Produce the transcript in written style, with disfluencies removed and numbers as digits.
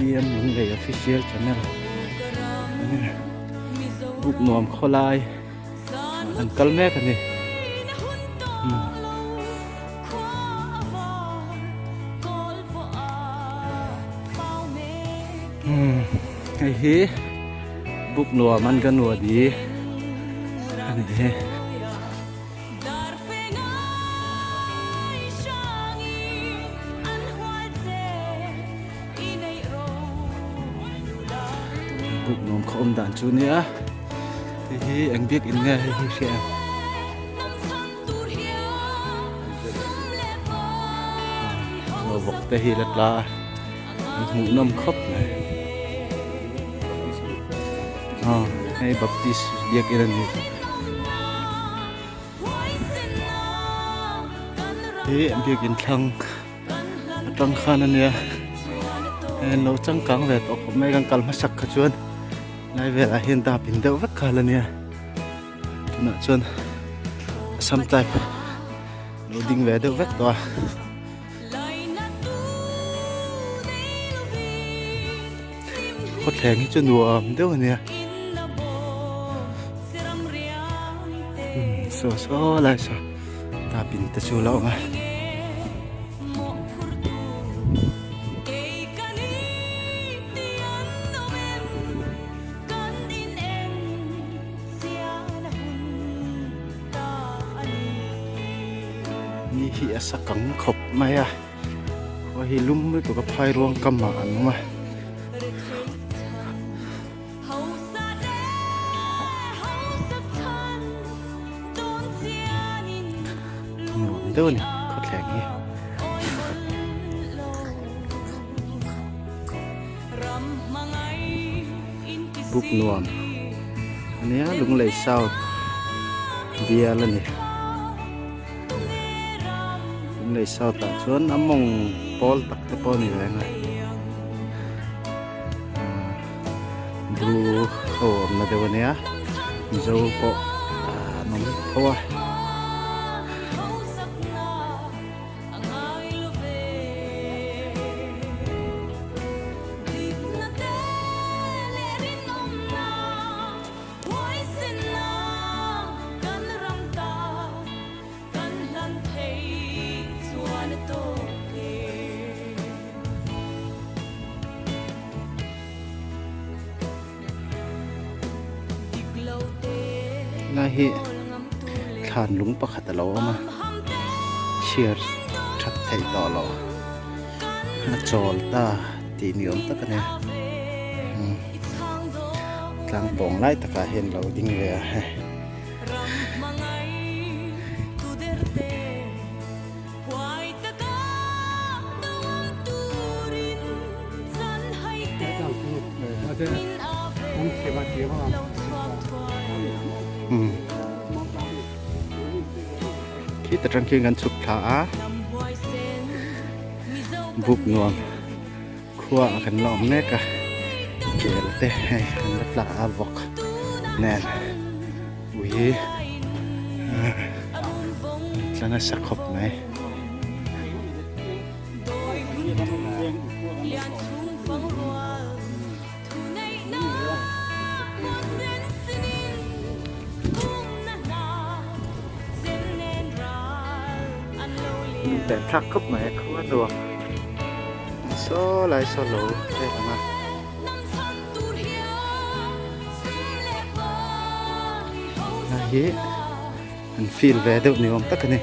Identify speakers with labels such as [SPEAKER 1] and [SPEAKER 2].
[SPEAKER 1] PM Lunglei Official Channel buk nuam khawlai an kal mek a ni. Hei hi buk nuam an kan uadi a ni e. Buk nuam khaw awm dan chu nia hei hi eng biakinn nge hei hi hria em. Vawk te hi la tla a an hmuh nawm khawp mai aw hei baptist biakin a ni hi biakin thlang atang khan a nia hei an lo changkang ve tawh khawp mai kan kal hmasak kha chuan lai velah hian dap in deuh vek kha la nia. Tunah chuan Assam type lo ding ve deuh vek tawh a. Khawthleng hi chu nuam deuh a nia. Saw saw lai saw dapin te chu la awm a. Ni hi a sa kang khawp mai a khua hi lum lutuk a phai ruang kam ah an awm a. Nuam deuh a ni khawthleng hi. Buk nuam a nia Lunglei South bial a ni Lunglei South ah chuan a mawng pawl tak te pawh a ni reng a ah bru ho awmna deuh a nia Mizo pawh an awm tho a. Lai hi thlan lung pakhat a lo awm a chhiar that theih tawh loh a chawl ta tih ni awm tak a nia tlang pawng lai takah hian lo ding ve a hei. Khi ta tang khian kan chhuk thla a buk nuam khua ah kan la awm mek a kel te hei an la tla a vawk nen ui tla nasa khawp mai. Thlak khawp mai a khua nuam saw lai saw lo te ang a. Hei hi an feel ve deuh ni awm tak a ni.